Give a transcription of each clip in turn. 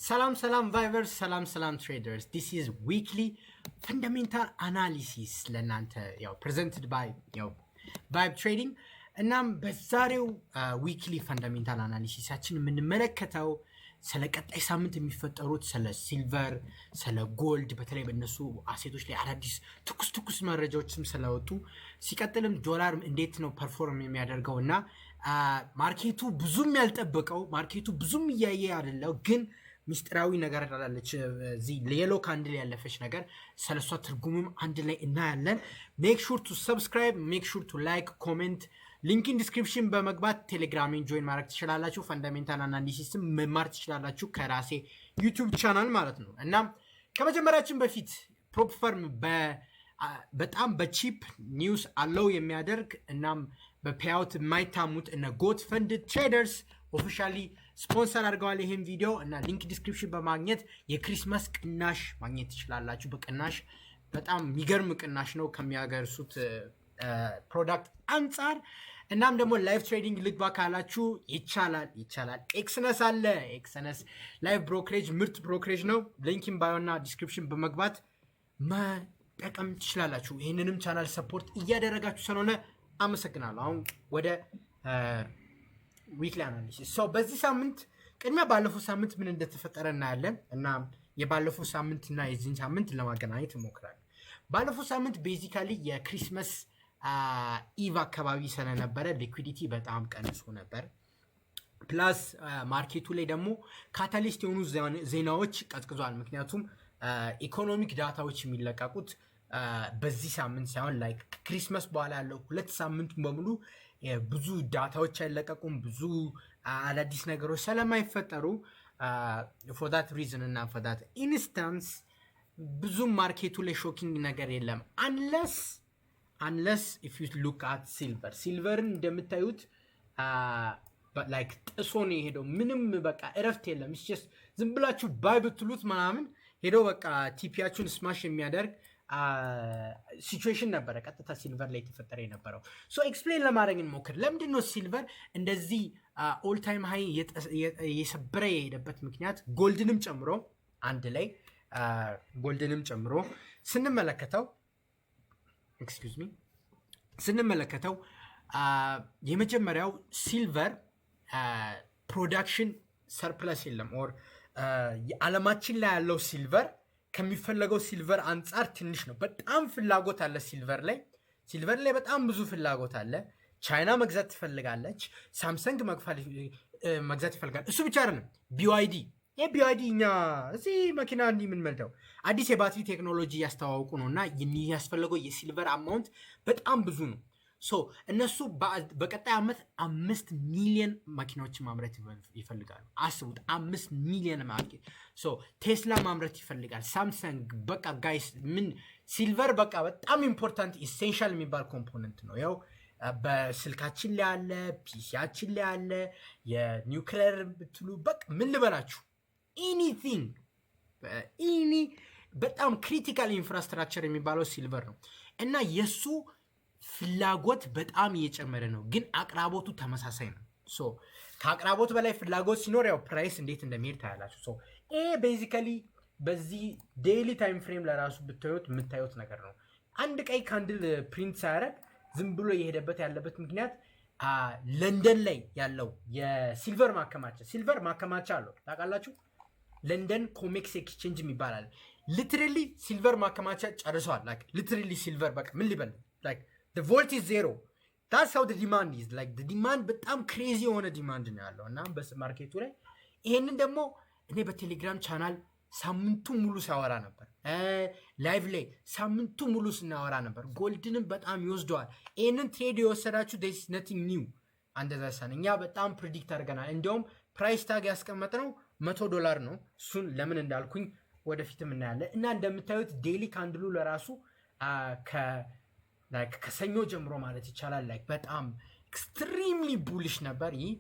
ሰላም ሰላም vibers፣ ሰላም ሰላም traders፣ this is weekly fundamental analysis ለእናንተ ያው presented by ያው Vibe Trading። እናም በዛሬው weekly fundamental analysis ኣችን የምንመለከተው ስለ ቀጣይ ሳምንት የሚፈጠሩት ስለ silver፣ ስለ gold፣ በተለይ በእነሱ asset ኦች ላይ አዳዲስ ትኩስ ትኩስ መረጃዎችም ስለወጡ፣ ሲቀጥልም ዶላር እንዴት ነው perform የሚያደርገው እና market ኡ ብዙም ያልጠበቀው፣ market ኡ ብዙም እያየ ያደለው ግን ሚስጥራዊ ነገር አለች። እዚህ yellow candle ያለፈች ነገር ስለሷ ትርጉምም አንድ ላይ እናያለን። Make sure to subscribe፣ make sure to like፣ comment፣ link in description በመግባት ቴሌግራሜን join ማድረግ ትችላላችሁ። Fundamental analysis ም መማር ትችላላችሁ ከራሴ YouTube channel ማለት ነው። እና ከመጀመሪያችን በፊት prop firm በጣም በ cheap news allow የሚያደርግ እናም በ payout የማይታሙት እነ Goat Funded Traders officially sponsor አድርገዋል ይህን ቪዲዮ። እና link description በማግኘት የ Christmas ቅናሽ ማግኘት ትችላላችሁ። በቅናሽ፣ በጣም የሚገርም ቅናሽ ነው ከሚያገርሱት product አንጻር። እናም ደግሞ live trading ልግባ ካላችሁ ይቻላል፣ ይቻላል። Exness አለ። Exness live brokerage ምርጥ brokerage ነው። Link in bio እና description በመግባት መጠቀም ትችላላችሁ። ይህንንም channel support እያደረጋችሁ ስለሆነ አመሰግናለሁ። አሁን ወደ weekly analysis። So በዚህ ሳምንት ቅድሚያ ባለፈው ሳምንት ምን እንደተፈጠረ እናያለን እና የባለፈው ሳምንት እና የዚህን ሳምንት ለማገናኘት እሞክራለሁ። ባለፈው ሳምንት basically የ Christmas Eve አካባቢ ስለነበረ liquidity በጣም ቀንሶ ነበር። Plus market ኡ ላይ ደግሞ catalyst የሆኑ ዜናዎች ቀዝቅዟል። ምክንያቱም economic data ዎች የሚለቀቁት በዚህ ሳምንት ሳይሆን like Christmas በኋላ ያለው 2 ሳምንት በሙሉ ብዙ data ዎች አይለቀቁም። ብዙ አዳዲስ ነገሮች ስለማይፈጠሩ for that reason እና for that instance ብዙም market ኡ ላይ shocking ነገር የለም unless if you look at silver። Silver ን እንደምታዩት like ጥሶ ነው የሄደው። ምንም በቃ እረፍት የለም። Just ዝም ብላችሁ buy ብትሉት ምናምን ሄዶ በቃ TP ያችሁን smash የሚያደርግ situation ነበረ ቀጥታ silver ላይ የተፈጠረ የነበረው። So explain ለማድረግ እንሞክር። ለምንድን ነው silver እንደዚህ all time high የሰበረ የሄደበት ምክንያት? Gold ንም ጨምሮ፣ አንድ ላይ gold ንም ጨምሮ ስንመለከተው፣ excuse me፣ ስንመለከተው የመጀመሪያው silver production surplus የለም or የዓለማችን ላይ ያለው silver ከሚፈለገው silver አንጻር ትንሽ ነው። በጣም ፍላጎት አለ silver ላይ። Silver ላይ በጣም ብዙ ፍላጎት አለ። ቻይና መግዛት ትፈልጋለች። Samsung መግዛት ይፈልጋል። እሱ ብቻ አይደለም። BYD፣ ይህ BYD እኛ እዚህ መኪና እንዲህ የምንመልተው አዲስ የባትሪ ቴክኖሎጂ እያስተዋወቁ ነው እና የሚያስፈልገው የ silver amount በጣም ብዙ ነው። So እነሱ በቀጣይ ዓመት 5 ሚሊዮን መኪናዎችን ማምረት ይፈልጋሉ። አስቡት፣ 5 ሚሊዮን market። So ቴስላ ማምረት ይፈልጋል። Samsung፣ በቃ guys ምን silver በቃ በጣም important essential የሚባል component ነው። ያው በስልካችን ላይ አለ፣ PC ያችን ላይ አለ፣ የኒውክሌር ብትሉ በቃ ምን ልበላችሁ፣ anything any በጣም critical infrastructure የሚባለው silver ነው እና የእሱ ፍላጎት በጣም እየጨመረ ነው፣ ግን አቅራቦቱ ተመሳሳይ ነው። So ከአቅራቦት በላይ ፍላጎት ሲኖር ያው price እንዴት እንደሚሄድ ታያላችሁ። So ይሄ basically በዚህ daily time frame ለራሱ ብታዩት የምታዩት ነገር ነው። አንድ ቀይ candle print ሳያደርግ ዝም ብሎ የሄደበት ያለበት ምክንያት ለንደን ላይ ያለው የ silver ማከማቻ፣ silver ማከማቻ አለው ታውቃላችሁ። London COMEX exchange ይባላል። Literally silver ማከማቻ ጨርሰዋል። Like literally silver በቃ ምን ሊበል like vault is zero። That's how demand is። Like demand በጣም crazy የሆነ demand ነው ያለው እና በ market ኡ ላይ ይሄንን ደግሞ እኔ በ Telegram channel ሳምንቱ ሙሉ ሳወራ ነበር። Live ላይ ሳምንቱ ሙሉ ስናወራ ነበር። Gold ንም በጣም ይወስደዋል። ይህንን trade የወሰዳችሁ there's nothing new under the sun። እኛ በጣም predict አድርገናል። እንዲያውም price tag ያስቀመጥነው 100 ዶላር ነው። እሱን ለምን እንዳልኩኝ ወደፊትም እናያለን። እና እንደምታዩት daily candle ኡ ለራሱ ከሰኞ ጀምሮ ማለት ይቻላል like በጣም extremely bullish ነበር። ይህ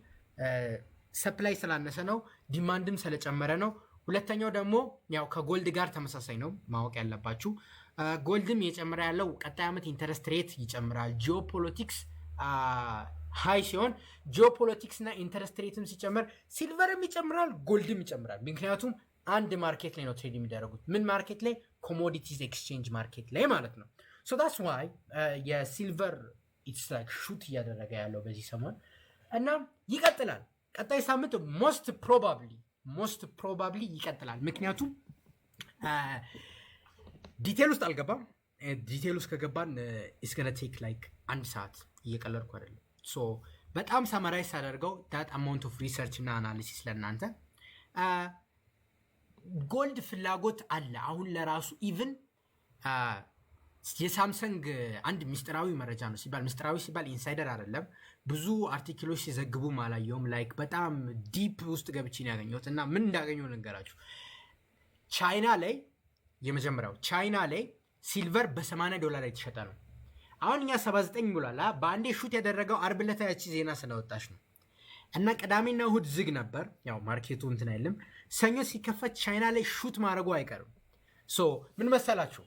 supply ስላነሰ ነው፣ demand ም ስለጨመረ ነው። ሁለተኛው ደግሞ ያው ከ gold ጋር ተመሳሳይ ነው፣ ማወቅ ያለባችሁ gold ም እየጨመረ ያለው ቀጣይ ዓመት interest rate ይጨምራል። Geopolitics high ሲሆን፣ ጂኦፖለቲክስ እና interest rate ም ሲጨምር silver ም ይጨምራል፣ gold ም ይጨምራል። ምክንያቱም አንድ market ላይ ነው trade የሚደረጉት። ምን market ላይ? Commodities exchange market ላይ ማለት ነው። So that's why የ silver it's like shoot እያደረገ ያለው በዚህ ሰሞን እና ይቀጥላል። ቀጣይ ሳምንት most probably ይቀጥላል። ምክንያቱም detail ውስጥ አልገባም። Detail ውስጥ ከገባን it's gonna take like አንድ ሰዓት፣ እየቀለድኩ አይደለም። So በጣም summarize ሳደርገው that amount of research እና analysis ለእናንተ gold ፍላጎት አለ። አሁን ለራሱ even የሳምሰንግ አንድ ሚስጥራዊ መረጃ ነው ሲባል፣ ምስጢራዊ ሲባል insider አይደለም። ብዙ article ኦች ሲዘግቡም አላየውም። Like በጣም deep ውስጥ ገብቼ ነው ያገኘሁት እና ምን እንዳገኘው ልንገራችሁ። ቻይና ላይ፣ የመጀመሪያው ቻይና ላይ silver በ80 ዶላር የተሸጠ ነው። አሁን እኛ 79 ብሏል። በአንዴ shoot ያደረገው አርብ ዕለት ያቺ ዜና ስለወጣች ነው። እና ቅዳሜና እሁድ ዝግ ነበር። ያው market ኡ እንትን አይልም። ሰኞ ሲከፈት ቻይና ላይ shoot ማድረጉ አይቀርም። So ምን መሰላችሁ፣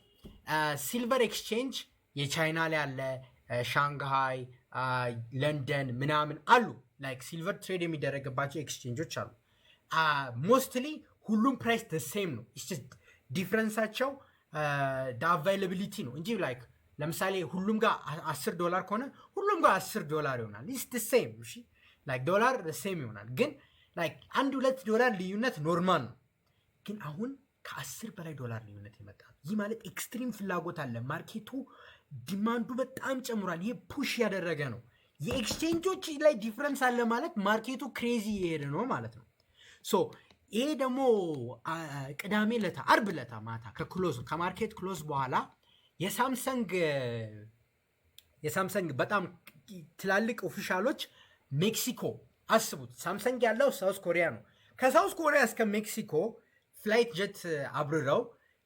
silver exchange የቻይና ላይ አለ፣ ሻንግሃይ፣ ለንደን ምናምን አሉ። Like silver trade የሚደረግባቸው exchange ኦች አሉ። Mostly ሁሉም price same ነው። Difference ኣቸው availability ነው እንጂ like ለምሳሌ ሁሉም ጋር 10 ዶላር ከሆነ ሁሉም ጋር 10 ዶላር ይሆናል። It's same፣ እሺ፣ like ዶላር same ይሆናል። ግን like 1-2 ዶላር ልዩነት normal ነው። ግን አሁን ከ10 በላይ ዶላር ልዩነት የመጣ ነው። ይህ ማለት extreme ፍላጎት አለ። Market ኡ demand ኡ በጣም ጨምሯል። ይሄ push ያደረገ ነው። የ exchange ኦች ላይ difference አለ ማለት market ኡ crazy እየሄደ ነው ማለት ነው። So ይሄ ደግሞ ቅዳሜ ለታ፣ አርብ ለታ ማታ ከ close፣ ከ market close በኋላ የሳምሰንግ በጣም ትላልቅ official ኦች ሜክሲኮ፣ አስቡት፣ ሳምሰንግ ያለው South Korea ነው። ከ South Korea እስከ ሜክሲኮ flight jet አብርረው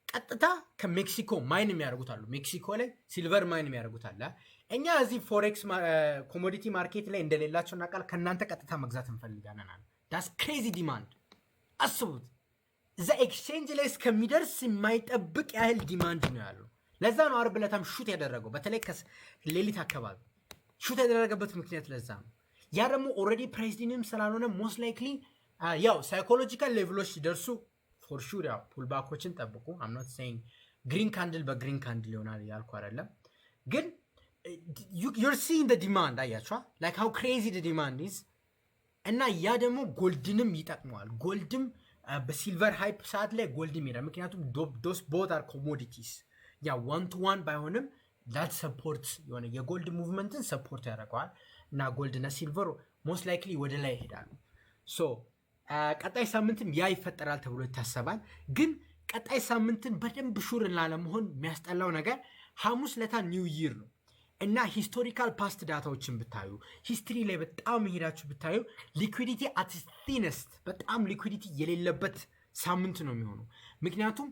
ቀጥታ ከሜክሲኮ mine የሚያደርጉት አሉ። ሜክሲኮ ላይ silver mine የሚያደርጉት አለ። እኛ እዚህ forex commodity market ላይ እንደሌላቸው እናውቃል። ከእናንተ ቀጥታ መግዛት እንፈልጋለን አለ። That's crazy demand፣ አስቡት። እዛ exchange ላይ እስከሚደርስ የማይጠብቅ ያህል demand ነው ያለው። ለዛ ነው አርብ ዕለታም shoot ያደረገው። በተለይ ሌሊት አካባቢ shoot ያደረገበት ምክንያት ለዛ ነው። ያ ደግሞ already priced in ም ስላልሆነ most likely ያው psychological level ኦች ሲደርሱ for sure ያው pullback ኦችን ጠብቁ። I'm not saying green candle በ green candle ይሆናል እያልኩ አይደለም፣ ግን you're seeing demand፣ አያችኋ፣ like how crazy demand is። እና ያ ደግሞ gold ንም ይጠቅመዋል። Gold ም በ silver hype ሰዓት ላይ gold ም ይሄዳል። ምክንያቱም those both are commodities፣ ያ one to one ባይሆንም that support የሆነ የ gold movement ን support ያደርገዋል እና gold እና silver most likely ወደ ላይ ይሄዳሉ። So ቀጣይ ሳምንትም ያ ይፈጠራል ተብሎ ይታሰባል። ግን ቀጣይ ሳምንትን በደንብ sure ላለመሆን የሚያስጠላው ነገር ሐሙስ ለታ New Year ነው እና historical past data ዎችን ብታዩ፣ history ላይ በጣም ሄዳችሁ ብታዩ liquidity at thinnest፣ በጣም liquidity የሌለበት ሳምንት ነው የሚሆነው። ምክንያቱም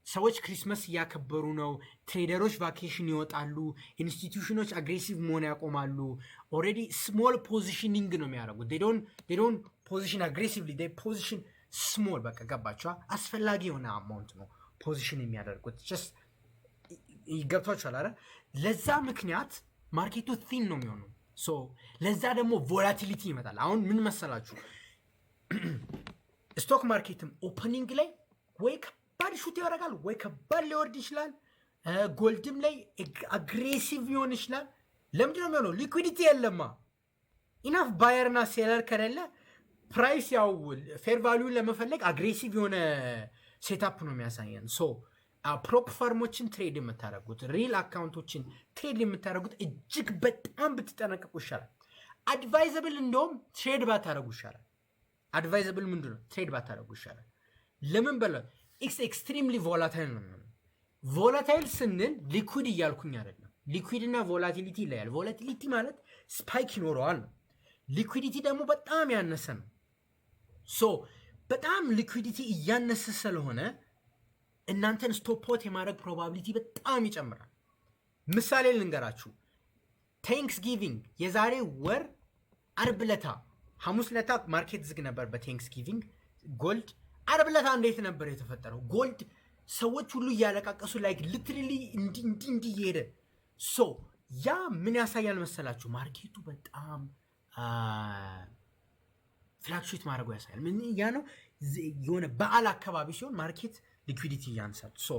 ሰዎች Christmas እያከበሩ ነው። Trader ኦች vacation ይወጣሉ። Institution ኦች aggressive መሆን ያቆማሉ። Already small positioning ነው የሚያደርጉት። Don't position aggressively፣ position small። በቃ ገባችኋ? አስፈላጊ የሆነ amount ነው position የሚያደርጉት። Just ገብቷችኋል አይደል? ለዛ ምክንያት market ኡ thin ነው የሚሆነው። So ለዛ ደግሞ volatility ይመጣል። አሁን ምን መሰላችሁ፣ stock market ም opening ላይ ወይ ከባድ shoot ያደርጋል ወይ ከባድ ሊወርድ ይችላል። Gold ም ላይ aggressive ሊሆን ይችላል። ለምንድን ነው የሚሆነው? Liquidity የለማ። Enough buyer እና seller ከሌለ price ያው fair value ን ለመፈለግ aggressive የሆነ setup ነው የሚያሳየን። So prop firm ኦችን trade የምታደርጉት፣ real account ኦችን trade የምታደርጉት እጅግ በጣም ብትጠነቀቁ ይሻላል። Advisable እንደውም trade ባታደርጉ ይሻላል። Advisable ምንድን ነው? Trade ባታደርጉ ይሻላል። ለምን በለ it's extremely volatile ነው የሚሆነው። Volatile ስንል liquid እያልኩኝ አይደለም። Liquid እና volatility ይለያል። Volatility ማለት spike ይኖረዋል ነው። Liquidity ደግሞ በጣም ያነሰ ነው። So በጣም liquidity እያነሰ ስለሆነ እናንተን stop out የማድረግ probability በጣም ይጨምራል። ምሳሌ ልንገራችሁ። Thanksgiving የዛሬ ወር አርብ ለታ፣ ሐሙስ ለታ market ዝግ ነበር በ Thanksgiving። Gold አርብ ለታ እንዴት ነበር የተፈጠረው? Gold ሰዎች ሁሉ እያለቃቀሱ like literally እንዲ እንዲ እንዲ እየሄደ። So ያ ምን ያሳያል መሰላችሁ? Market ኡ በጣም fluctuate ማድረጉ ያሳያል። ምን ያ ነው የሆነ በዓል አካባቢ ሲሆን market liquidity ያንሳል። So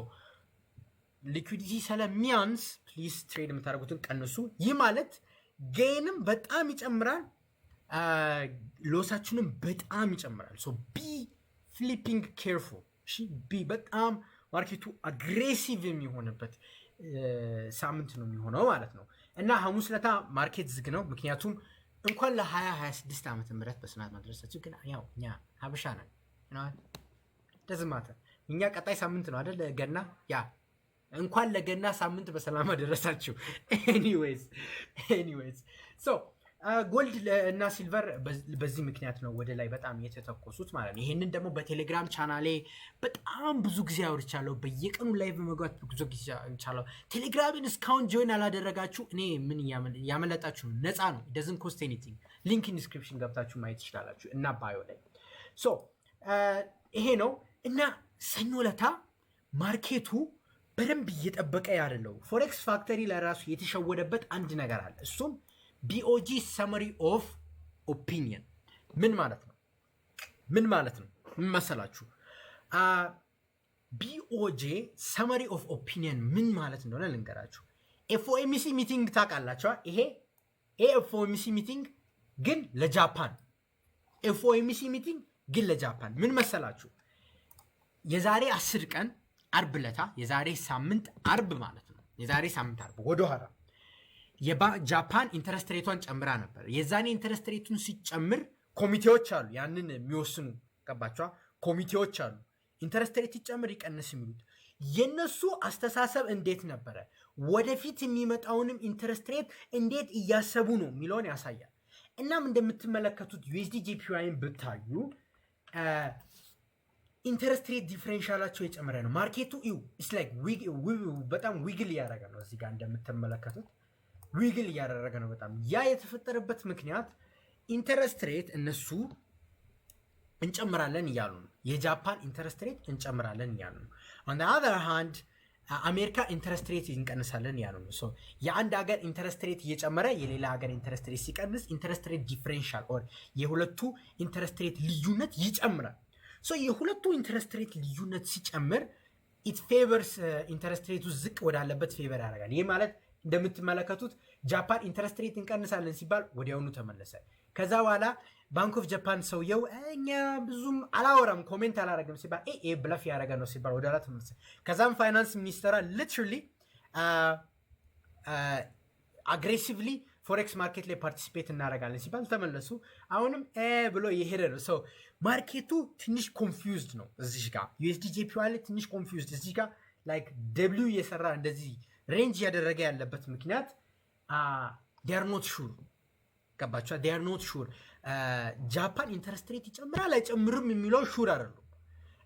liquidity ስለሚያንስ please trade የምታደርጉትን ቀንሱ። ይህ ማለት gain ም በጣም ይጨምራል፣ loss ኣችሁንም በጣም ይጨምራል። So be flipping careful። Be በጣም market ኡ aggressive የሚሆንበት ሳምንት ነው የሚሆነው ማለት ነው። እና ሐሙስ ለታ market ዝግ ነው። ምክንያቱም እንኳን ለ2026 ዓመተ ምህረት በሰላም አደረሳችሁ። ግን ያው እኛ ሀበሻ ነን፣ doesn't matter፣ እኛ ቀጣይ ሳምንት ነው አይደል ገና። Yeah፣ እንኳን ለገና ሳምንት በሰላም አደረሳችሁ። Anyways, so gold እና silver በዚህ ምክንያት ነው ወደ ላይ በጣም የተተኮሱት ማለት ነው። ይሄንን ደግሞ በቴሌግራም ቻናሌ በጣም ብዙ ጊዜ አውርቻለሁ። በየቀኑ live መግባት ብዙ ጊዜ አውርቻለሁ። ቴሌግራምን እስካሁን join ያላደረጋችሁ እኔ ምን ያመለጣችሁ ነው። ነፃ ነው። Doesn't cost anything። Link description ገብታችሁ ማየት ትችላላችሁ እና bio ላይ። So ይሄ ነው። እና ሰኞ ለታ market ኡ በደንብ እየጠበቀ ያለው Forex Factory ለራሱ የተሸወደበት አንድ ነገር አለ። እሱም BOJ summary of opinion ምን ማለት ነው? ምን ማለት ነው? ምን መሰላችሁ? BOJ summary of opinion ምን ማለት እንደሆነ ልንገራችሁ። FOMC meeting ታውቃላችኋ? ይሄ FOMC meeting ግን ለጃፓን፣ FOMC meeting ግን ለጃፓን ምን መሰላችሁ? የዛሬ 10 ቀን አርብ ለታ፣ የዛሬ ሳምንት አርብ ማለት ነው። የዛሬ ሳምንት አርብ ወደኋላ የጃፓን interest rate ቷን ጨምራ ነበር። የዛኔ interest rate ቱን ሲጨምር ኮሚቴዎች አሉ፣ ያንን የሚወስኑ፣ ገባችኋ? ኮሚቴዎች አሉ። Interest rate ይጨምር ይቀንስ የሚሉት የነሱ አስተሳሰብ እንዴት ነበረ፣ ወደፊት የሚመጣውንም interest rate እንዴት እያሰቡ ነው የሚለውን ያሳያል። እናም እንደምትመለከቱት USDJPY ን ብታዩ interest rate differential ኣቸው የጨመረ ነው። Market ኡ ይው like በጣም wiggle እያደረገ ነው። እዚህ ጋር እንደምትመለከቱት wiggle እያደረገ ነው በጣም። ያ የተፈጠረበት ምክንያት interest rate እነሱ እንጨምራለን እያሉ ነው። የጃፓን interest rate እንጨምራለን እያሉ ነው። On other hand አሜሪካ interest rate እንቀንሳለን እያሉ ነው። So የአንድ ሀገር interest rate እየጨመረ የሌላ ሀገር interest rate ሲቀንስ interest rate differential or የሁለቱ interest rate ልዩነት ይጨምራል። So የሁለቱ interest rate ልዩነት ሲጨምር it favors interest rate ቱ ዝቅ ወዳለበት favor ያደርጋል። ይህ ማለት እንደምትመለከቱት ጃፓን interest rate እንቀንሳለን ሲባል ወዲያውኑ ተመለሰ። ከዛ በኋላ Bank of Japan ሰውየው እኛ ብዙም አላወራም፣ comment አላረግም ሲባል ኤ bluff ያደረገ ነው ሲባል ወደ ኋላ ተመለሰ። ከዛም finance ሚኒስተሯ literally aggressively forex market ላይ participate እናደርጋለን ሲባል ተመለሱ። አሁንም ብሎ የሄደ ነው። So market ኡ ትንሽ confused ነው። እዚህ ጋር USDJPY ላይ ትንሽ confused፣ እዚህ ጋር like W እየሰራ እንደዚህ range እያደረገ ያለበት ምክንያት they're not sure፣ ገባችኋ? They're not sure ጃፓን interest rate ይጨምራል አይጨምርም የሚለው sure አይደሉም።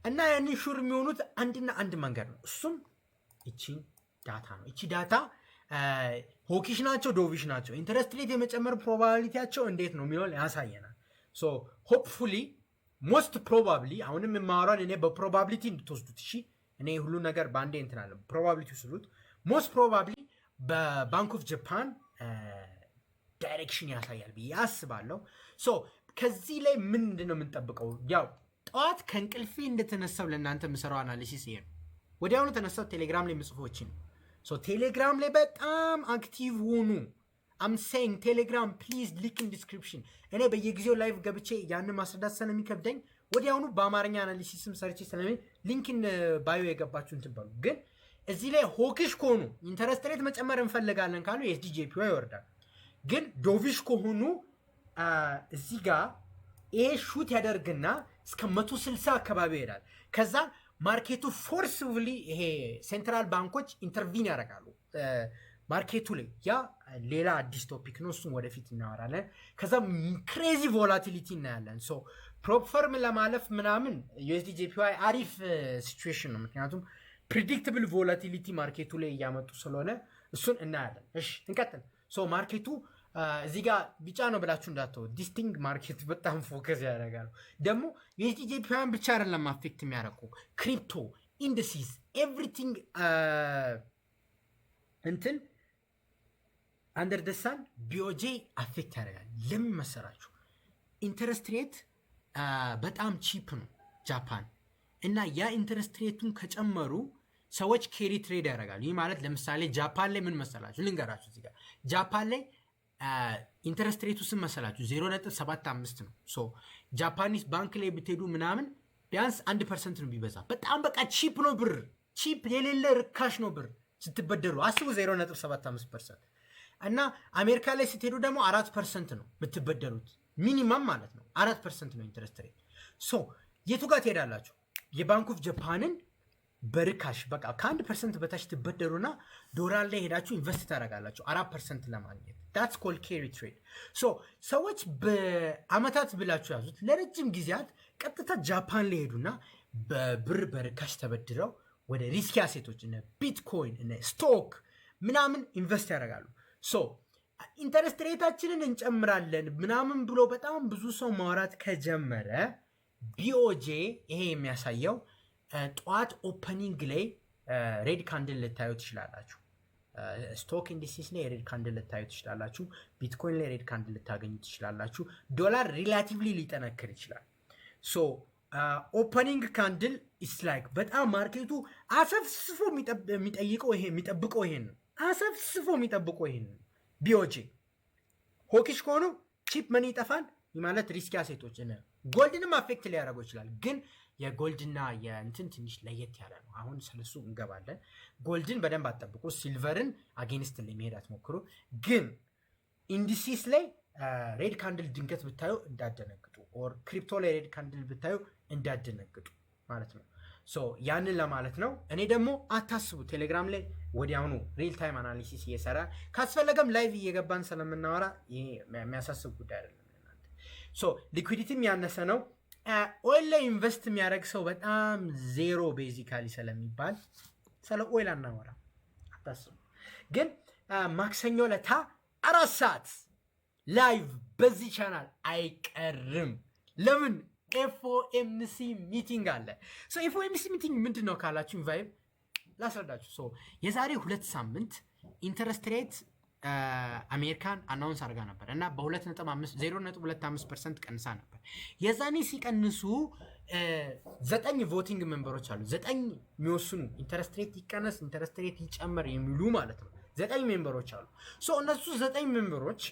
እና ያንን sure የሚሆኑት አንድና አንድ መንገድ ነው። እሱም እቺ data ነው። እቺ data hawkish ናቸው dovish ናቸው፣ interest rate የመጨመር probability ያቸው እንዴት ነው የሚለውን ያሳየናል። So hopefully, most probably፣ አሁንም የማወራውን እኔ በ probability እንድትወስዱት እሺ። እኔ ሁሉ ነገር በአንዴ እንትን አለ፣ probability ስሉት most probably በ Bank of Japan direction ያሳያል ብዬ አስባለሁ። So ከዚህ ላይ ምንድን ነው የምንጠብቀው? ያው ጠዋት ከእንቅልፌ እንደተነሳው ለእናንተ የምሰራው analysis ይሄ ነው። ወዲያውኑ ተነሳው ቴሌግራም ላይ የምጽፎችን። ቴሌግራም ላይ በጣም active ሁኑ። I'm saying ቴሌግራም please, link in description። እኔ በየጊዜው live ገብቼ ያንን ማስረዳት ስለሚከብደኝ ወዲያውኑ በአማርኛ analysis ም ሰርቼ ስለሚ link in bio የገባችሁ እንትን በሉ። ግን እዚህ ላይ hawkish ከሆኑ፣ interest rate መጨመር እንፈልጋለን ካሉ USDJPY ይወርዳል። ግን dovish ከሆኑ እዚህ ጋር ይሄ shoot ያደርግና እስከ 160 አካባቢ ይሄዳል። ከዛ market ኡ forcefully ይሄ central ባንኮች intervene ያደርጋሉ market ኡ ላይ። ያ ሌላ አዲስ topic ነው፣ እሱም ወደፊት እናወራለን። ከዛ crazy volatility እናያለን። So prop firm ለማለፍ ምናምን USDJPY አሪፍ situation ነው፣ ምክንያቱም predictable volatility market ኡ ላይ እያመጡ ስለሆነ እሱን እናያለን። እሺ እንቀጥል። So market ኡ እዚህ ጋር ቢጫ ነው ብላችሁ እንዳትተው። This thing market በጣም focus ያደርጋሉ። ደግሞ USDJPY ን ብቻ አይደለም affect የሚያደርጉ፣ crypto, indices, everything እንትን under the sun BOJ affect ያደርጋል። ለምን መሰላችሁ? Interest rate በጣም cheap ነው። ጃፓን እና ያ interest rate ኡን ከጨመሩ ሰዎች carry trade ያደርጋሉ። ይህ ማለት ለምሳሌ ጃፓን ላይ ምን መሰላችሁ ልንገራችሁ። እዚህ ጋር ጃፓን ላይ interest rate ኡ ስንት መሰላችሁ? 0.75 ነው። So Japanese ባንክ ላይ ብትሄዱ ምናምን ቢያንስ 1% ነው ቢበዛ። በጣም በቃ cheap ነው ብር፣ cheap የሌለ ርካሽ ነው ብር ስትበደሩ። አስቡ፣ 0.75% እና አሜሪካ ላይ ስትሄዱ ደግሞ 4% ነው የምትበደሩት፣ minimum ማለት ነው። 4% ነው interest rate። So የቱ ጋር ትሄዳላችሁ? የ Bank of Japan ን በርካሽ በቃ ከ1% በታች ትበደሩና ዶላር ላይ ሄዳችሁ invest ታደርጋላችሁ 4% ለማግኘት። That's called carry trade። So ሰዎች በአመታት ብላችሁ ያዙት፣ ለረጅም ጊዜያት ቀጥታ ጃፓን ላይ ሄዱና በብር በርካሽ ተበድረው ወደ risky asset ኦች እነ ቢትኮይን እነ stock ምናምን invest ያደርጋሉ። So interest rate ኣችንን እንጨምራለን ምናምን ብሎ በጣም ብዙ ሰው ማውራት ከጀመረ BOJ ይሄ የሚያሳየው ጠዋት opening ላይ red candle ልታዩ ትችላላችሁ። Stock indices ላይ red candle ልታዩ ትችላላችሁ። ቢትኮይን ላይ red candle ልታገኙ ትችላላችሁ። ዶላር relatively ሊጠነክር ይችላል። So opening candle is like በጣም market ኡ አሰፍስፎ የሚጠይቀው ይሄ የሚጠብቀው ይሄን ነው። አሰፍስፎ የሚጠብቀው ይሄን ነው። BOJ hawkish ከሆኑ cheap money ይጠፋል። ይህ ማለት risky asset ኦች gold ንም affect ሊያደርገው ይችላል። ግን የ gold ና የእንትን ትንሽ ለየት ያለ ነው። አሁን ስለሱ እንገባለን። Gold ን በደንብ አትጠብቁ። Silver ን against ለመሄድ አትሞክሩ። ግን indices ላይ red candle ድንገት ብታዩ እንዳትደነግጡ፣ or crypto ላይ red candle ብታዩ እንዳትደነግጡ ማለት ነው። So ያንን ለማለት ነው። እኔ ደግሞ አታስቡ፣ ቴሌግራም ላይ ወዲያውኑ real time analysis እየሰራ ካስፈለገም live እየገባን ስለምናወራ ይሄ የሚያሳስብ ጉዳይ አይደለም። So liquidity ም ያነሰ ነው። Oil ላይ invest የሚያደርግ ሰው በጣም ዜሮ basically ስለሚባል ስለ oil አናወራም፣ አታስቡ። ግን ማክሰኞ ለታ 4 ሰዓት live በዚህ ቻናል አይቀርም። ለምን? FOMC meeting አለ። FOMC meeting ምንድን ነው ካላችሁ vibe ላስረዳችሁ። የዛሬ 2 ሳምንት interest rate አሜሪካን announce አድርጋ ነበር እና በ0.25% ቀንሳ ነበር። የዛኔ ሲቀንሱ ዘጠኝ voting member ኦች አሉ። ዘጠኝ የሚወስኑ interest rate ይቀነስ፣ interest rate ይጨመር የሚሉ ማለት ነው። ዘጠኝ member ኦች አሉ። So እነሱ ዘጠኝ member ኦች፣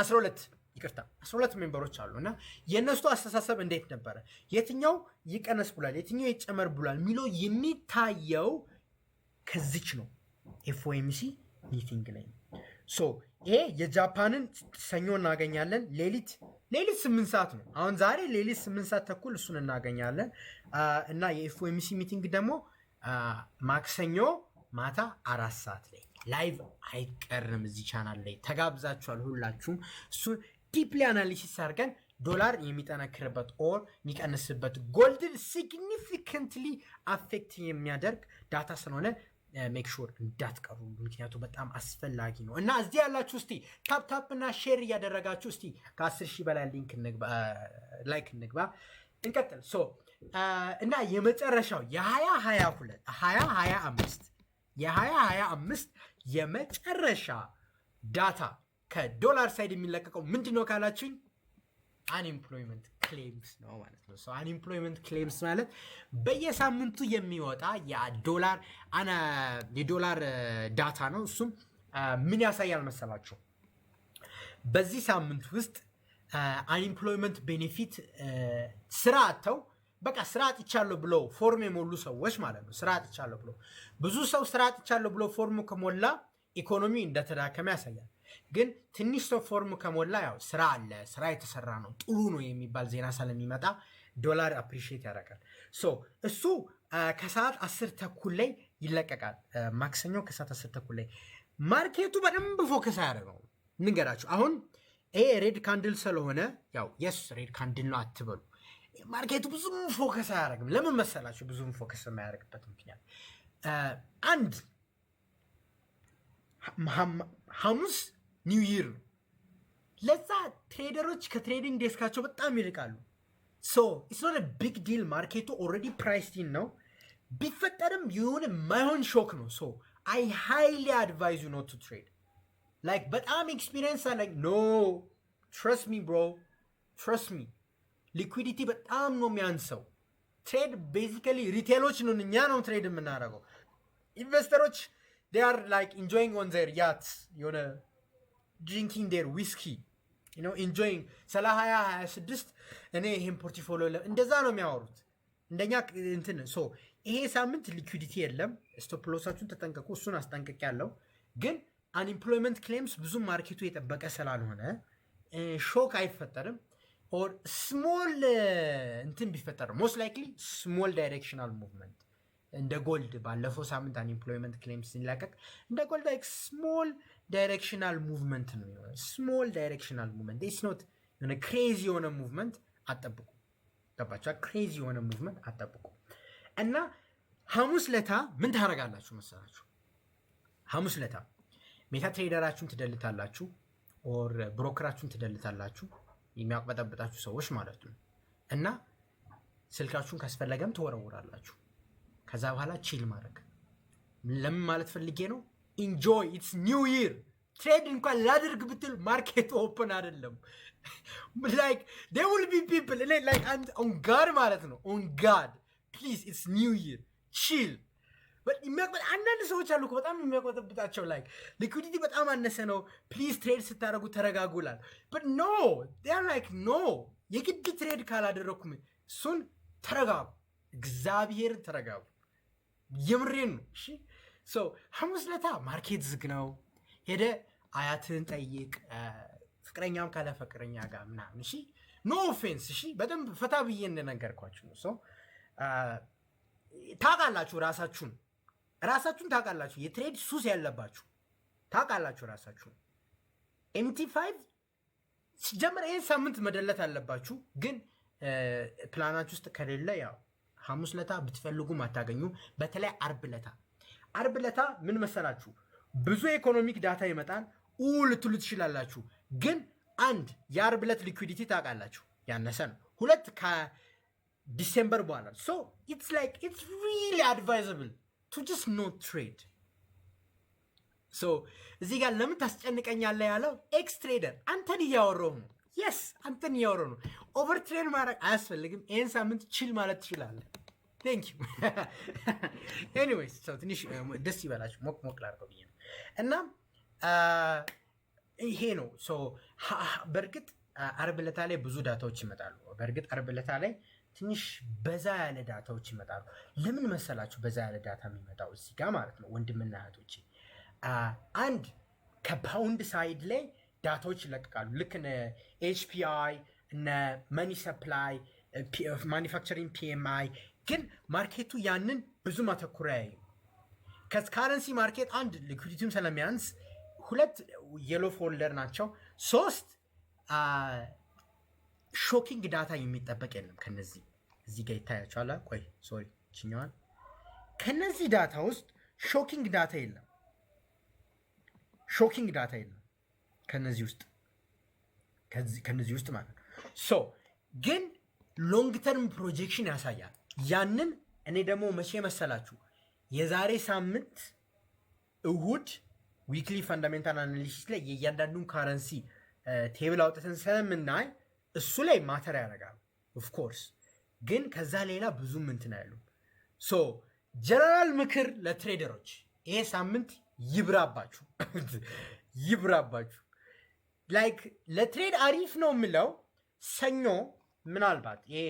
12 ይቅርታ፣ 12 member ኦች አሉ እና የእነሱ አስተሳሰብ እንዴት ነበረ? የትኛው ይቀነስ ብሏል፣ የትኛው ይጨመር ብሏል የሚለው የሚታየው ከዚች ነው፣ FOMC meeting ላይ ነው። So ይሄ የጃፓንን ሰኞ እናገኛለን። ሌሊት 8 ሰዓት ነው። አሁን ዛሬ ሌሊት 8 ሰዓት ተኩል እሱን እናገኛለን እና የ FOMC meeting ደግሞ ማክሰኞ ማታ 4 ሰዓት ላይ live አይቀርም። እዚህ ቻናል ላይ ተጋብዛችኋል ሁላችሁም። እሱን deeply analysis አድርገን ዶላር የሚጠነክርበት or የሚቀንስበት gold ን significantly affect የሚያደርግ data ስለሆነ make sure እንዳትቀሩ፣ ምክንያቱ በጣም አስፈላጊ ነው። እና እዚህ ያላችሁ እስቲ tap tap እና share እያደረጋችሁ እስቲ ከ10,000 በላይ link like እንግባ። እንቀጥል። So እና የመጨረሻው የ2022 2025 የ2025 የመጨረሻ data ከዶላር side የሚለቀቀው ምንድን ነው ካላችሁኝ unemployment claims ነው ማለት ነው። Unemployment claims ማለት በየሳምንቱ የሚወጣ የዶላር data ነው። እሱም ምን ያሳያል መሰላችሁ? በዚህ ሳምንት ውስጥ unemployment benefit ስራ አጥተው በቃ ስራ አጥቻለሁ ብለው form የሞሉ ሰዎች ማለት ነው። ስራ አጥቻለሁ ብሎ ብዙ ሰው ስራ አጥቻለሁ ብሎ form ከሞላ ኢኮኖሚ እንደተዳከመ ያሳያል። ግን ትንሽ ሰው form ከሞላ ያው ስራ አለ፣ ስራ የተሰራ ነው፣ ጥሩ ነው የሚባል ዜና ስለሚመጣ ዶላር appreciate ያደርጋል። So እሱ ከሰዓት 10:30 ላይ ይለቀቃል። ማክሰኞ ከሰዓት 10:30 ላይ market ኡ በደንብ focus አያደርገውም። ንገራችሁ አሁን ይሄ red candle ስለሆነ ያው yes red candle ነው አትበሉ። Market ኡ ብዙም focus አያደርግም። ለምን መሰላችሁ? ብዙም focus የማያደርግበት ምክንያት አንድ ሐሙስ New Year ነው። ለዛ trader ኦች ከ trading desk ኣቸው በጣም ይርቃሉ። So it's not big deal። Market ኡ already priced in ነው። ቢፈጠርም የሆነ ማይሆን shock ነው። So I highly advise you not to trade። Like በጣም experience አለኝ። No, trust me bro, trust me። Liquidity በጣም ነው የሚያንሰው። Trade basically retail ኦች ነን፣ እኛ ነው trade የምናደርገው። Investor ኦች they are like enjoying on their yacht፣ የሆነ drinking their whiskey, enjoying ስለ 2026። እኔ ይሄን portfolio እንደዛ ነው የሚያወሩት። እንደኛ እንትን so ይሄ ሳምንት liquidity የለም። Stop loss ኣችሁን ተጠንቀቁ። እሱን አስጠንቅቅ ያለው ግን unemployment claims ብዙም market ኡ የጠበቀ ስላልሆነ shock አይፈጠርም። Or small እንትን ቢፈጠር most likely small directional movement እንደ gold፣ ባለፈው ሳምንት unemployment claims ሲለቀቅ እንደ gold like small directional movement ነው የሆነ። Small directional movement, it's not የሆነ crazy የሆነ movement አትጠብቁ። ገባችኋል? Crazy የሆነ movement አትጠብቁ። እና ሐሙስ ለታ ምን ታደርጋላችሁ መሰላችሁ? ሐሙስ ለታ MetaTrader ኣችሁን ትደልታላችሁ or broker ኣችሁን ትደልታላችሁ፣ የሚያቅበጠብጣችሁ ሰዎች ማለት ነው። እና ስልካችሁን ካስፈለገም ትወረውራላችሁ። ከዛ በኋላ chill ማድረግ። ለምን ማለት ፈልጌ ነው? Enjoy, it's new year። Trade እንኳን ላድርግ ብትል market open አይደለም። Like there will be people እኔ like on God ማለት ነው፣ on God, please, it's new year, chill። አንዳንድ ሰዎች አሉ እኮ በጣም የሚያቆጠብጣቸው፣ like liquidity በጣም አነሰ ነው፣ please trade ስታደርጉ ተረጋጉላል። But no, like no፣ የግድ trade ካላደረግኩም እሱን ተረጋጉ፣ እግዚአብሔርን ተረጋጉ። የምሬን ነው። እሺ፣ so ሐሙስ ለታ market ዝግ ነው። ሄደ አያትህን ጠይቅ፣ ፍቅረኛም ካለ ፍቅረኛ ጋር ምናምን። እሺ፣ no offense። እሺ፣ በደንብ ፈታ ብዬ እንደነገርኳችሁ ነው። So ታውቃላችሁ፣ ራሳችሁን ራሳችሁን ታውቃላችሁ። የ trade ሱስ ያለባችሁ ታውቃላችሁ ራሳችሁን። MT5 ሲጀመር ይህን ሳምንት መደለት አለባችሁ። ግን ፕላናችሁ ውስጥ ከሌለ ያው ሐሙስ ለታ ብትፈልጉም አታገኙ። በተለይ አርብ ለታ፣ አርብ ለታ ምን መሰላችሁ፣ ብዙ economic data ይመጣል። ልትሉ ትችላላችሁ። ግን አንድ የአርብ ዕለት liquidity ታውቃላችሁ ያነሰ ነው። ሁለት ከ December በኋላ፣ so it's like it's really advisable to just not trade። So እዚህ ጋር ለምን ታስጨንቀኛለህ ያለው ex trader አንተን እያወራሁ ነው። Yes፣ አንተን እያወራሁ ነው። Over trade ማድረግ አያስፈልግም። ይህን ሳምንት chill ማለት ትችላለህ። Thank you። Anyways፣ so ትንሽ ደስ ይበላችሁ፣ ሞቅ ሞቅ ላድርገው ብዬ ነው። እና ይሄ ነው። በእርግጥ አርብ ለታ ላይ ብዙ data ዎች ይመጣሉ። በእርግጥ አርብ ለታ ላይ ትንሽ በዛ ያለ data ዎች ይመጣሉ። ለምን መሰላችሁ በዛ ያለ data የሚመጣው እዚህ ጋር ማለት ነው ወንድምና እህቶቼ? አንድ ከ pound side ላይ data ዎች ይለቀቃሉ። ልክ እነ HPI፣ እነ money supply፣ manufacturing PMI፣ ግን market ኡ ያንን ብዙ ማተኩር ያዩ ከ currency market አንድ liquidity ውም ስለሚያንስ፣ ሁለት yellow folder ናቸው፣ ሶስት shocking data የሚጠበቅ የለም። ከነዚህ እዚህ ጋር ይታያቸዋል። ቆይ sorry፣ ችኛዋን ከነዚህ data ውስጥ shocking data የለም። Shocking data የለም ከነዚህ ውስጥ ማለት ነው። So ግን long term projection ያሳያል። ያንን እኔ ደግሞ መቼ መሰላችሁ፣ የዛሬ ሳምንት እሁድ weekly fundamental analysis ላይ የእያንዳንዱን currency table አውጥተን ስለምናይ እሱ ላይ matter ያደርጋል of course። ግን ከዛ ሌላ ብዙም እንትን አይሉም። So general ምክር ለ trader ኦች፣ ይሄ ሳምንት ይብራባችሁ፣ ይብራባችሁ። Like ለ trade አሪፍ ነው የምለው ሰኞ፣ ምናልባት ይሄ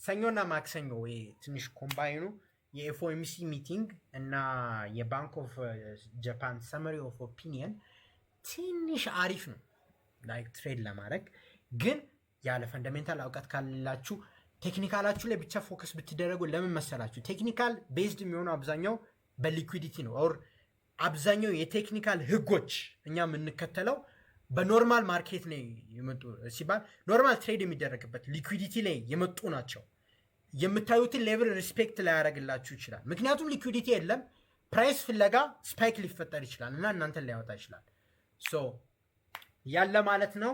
ሰኞና ማክሰኞ ይሄ ትንሽ combine ኑ የ FOMC meeting እና የ Bank of Japan summary of opinion ትንሽ አሪፍ ነው like trade ለማድረግ። ግን ያለ fundamental እውቀት ካላችሁ technical ኣችሁ ላይ ብቻ focus ብትደረጉ፣ ለምን መሰላችሁ? Technical based የሚሆነው አብዛኛው በ liquidity ነው or አብዛኛው የ technical ህጎች እኛ የምንከተለው በ normal market ላይ የመጡ ሲባል normal trade የሚደረግበት liquidity ላይ የመጡ ናቸው። የምታዩትን level respect ላያደርግላችሁ ይችላል። ምክንያቱም liquidity የለም። Price ፍለጋ spike ሊፈጠር ይችላል እና እናንተን ሊያወጣ ይችላል። So ያለ ማለት ነው።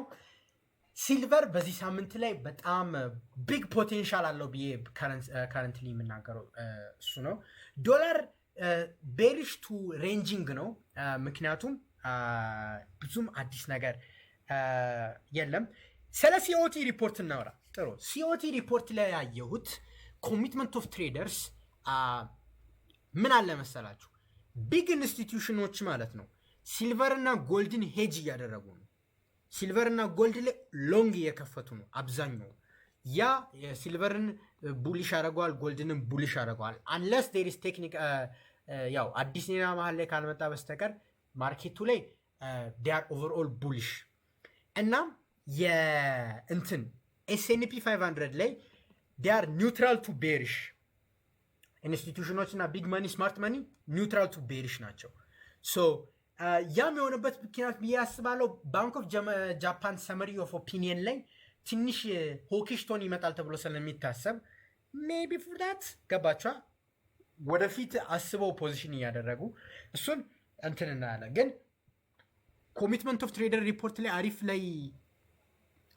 Silver በዚህ ሳምንት ላይ በጣም big potential አለው ብዬ currently የምናገረው እሱ ነው። ዶላር bearish to ranging ነው። ምክንያቱም ብዙም አዲስ ነገር የለም። ስለ COT report እናውራ። ጥሩ፣ COT report ላይ ያየሁት Commitment of traders ምን አለ መሰላችሁ? Big institution ኖች ማለት ነው silver እና gold ን hedge እያደረጉ ነው። Silver እና gold ላይ long እየከፈቱ ነው አብዛኛው። ያ የ silver ን bullish ያደርገዋል፣ gold ንም bullish ያደርገዋል። Unless there is technic ያው አዲስ ዜና መሀል ላይ ካልመጣ በስተቀር market ኡ ላይ they are overall bullish። እናም የእንትን S&P 500 ላይ they are neutral to bearish። Institution ኖች እና big money, smart money neutral to bearish ናቸው። So ያም የሆነበት ምክንያት ብዬ አስባለሁ Bank of Japan summary of opinion ላይ ትንሽ hawkish tone ይመጣል ተብሎ ስለሚታሰብ maybe for that፣ ገባችኋ? ወደፊት አስበው position እያደረጉ እሱን እንትን እናያለን። ግን commitment of trader report ላይ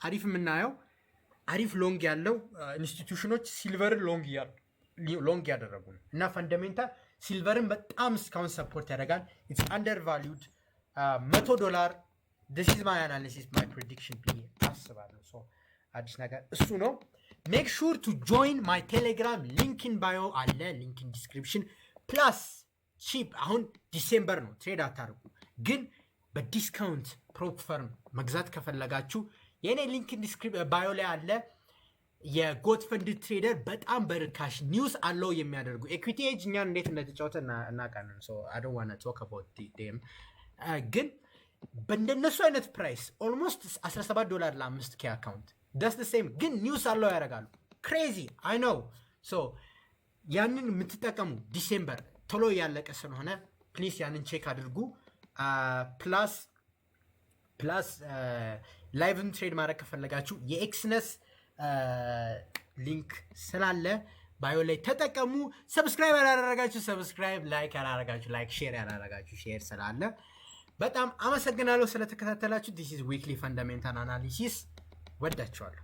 አሪፍ የምናየው አሪፍ long ያለው institution ኖች silver ን long ያደረጉ ነው እና fundamental silver ን በጣም እስካሁን support ያደርጋል። It's undervalued 100 ዶላር። This is my analysis, my prediction ብዬ አስባለሁ። So አዲስ ነገር እሱ ነው። Make sure to join my Telegram፣ link in bio አለ፣ link in description። Plus cheap አሁን December ነው፣ trade አታርጉ፣ ግን በ discount prop firm መግዛት ከፈለጋችሁ የእኔ link bio ላይ አለ። የ Goat Funded Trader በጣም በርካሽ news allow የሚያደርጉ Equity Edge እኛን እንዴት እንደተጫወተ እናውቃለን። I don't wanna talk about them፣ ግን በእንደነሱ አይነት price almost 17 ዶላር ለ5K account፣ that's the same፣ ግን news allow ያደርጋሉ። Crazy, I know። So ያንን የምትጠቀሙ December ቶሎ ያለቀ ስለሆነ please ያንን check አድርጉ። Plus live ን trade ማድረግ ከፈለጋችሁ የ Exness link ስላለ bio ላይ ተጠቀሙ። Subscribe ያላደረጋችሁ subscribe፣ like ያላደረጋችሁ like፣ share ያላደረጋችሁ share ስላለ በጣም አመሰግናለሁ ስለተከታተላችሁ። This is weekly fundamental analysis። ወዳችኋለሁ።